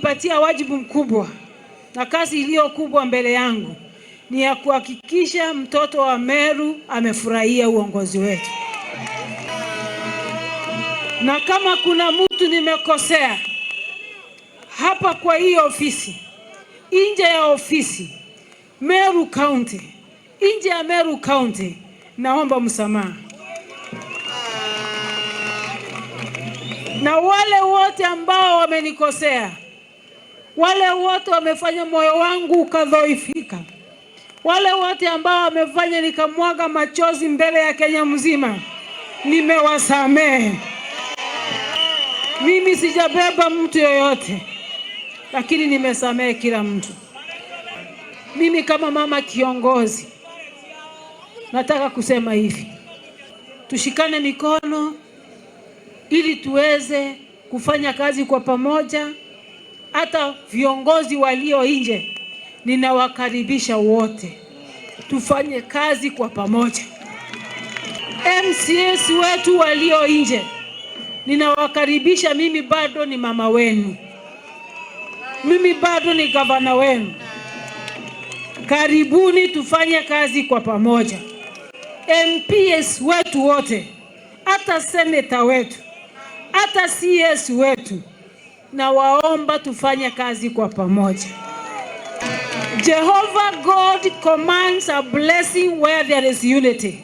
amenipatia wajibu mkubwa na kazi iliyo kubwa mbele yangu ni ya kuhakikisha mtoto wa Meru amefurahia uongozi wetu. Na kama kuna mtu nimekosea hapa kwa hii ofisi, nje ya ofisi, Meru County, nje ya Meru County, naomba msamaha. Na wale wote ambao wamenikosea, wale wote wamefanya moyo wangu ukadhoifika, wale wote ambao wamefanya nikamwaga machozi mbele ya Kenya mzima, nimewasamehe. Mimi sijabeba mtu yoyote, lakini nimesamehe kila mtu. Mimi kama mama kiongozi nataka kusema hivi, tushikane mikono ili tuweze kufanya kazi kwa pamoja. Hata viongozi walio nje ninawakaribisha wote, tufanye kazi kwa pamoja. MCAs wetu walio nje ninawakaribisha. Mimi bado ni mama wenu, mimi bado ni gavana wenu. Karibuni tufanye kazi kwa pamoja. MPs wetu wote, hata seneta wetu, hata CS wetu, na waomba tufanye kazi kwa pamoja. Jehovah God commands a blessing where there is unity.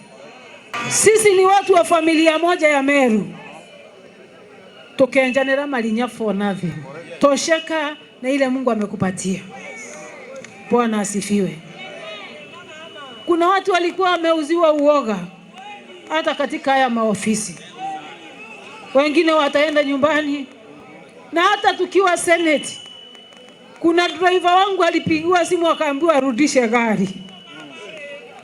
Sisi ni watu wa familia moja ya Meru. Tukenjanira malinya for nothing. Tosheka na ile Mungu amekupatia. Bwana asifiwe. Kuna watu walikuwa wameuziwa uoga hata katika haya maofisi, wengine wataenda nyumbani, na hata tukiwa Senate, kuna driver wangu alipigiwa simu akaambiwa arudishe gari.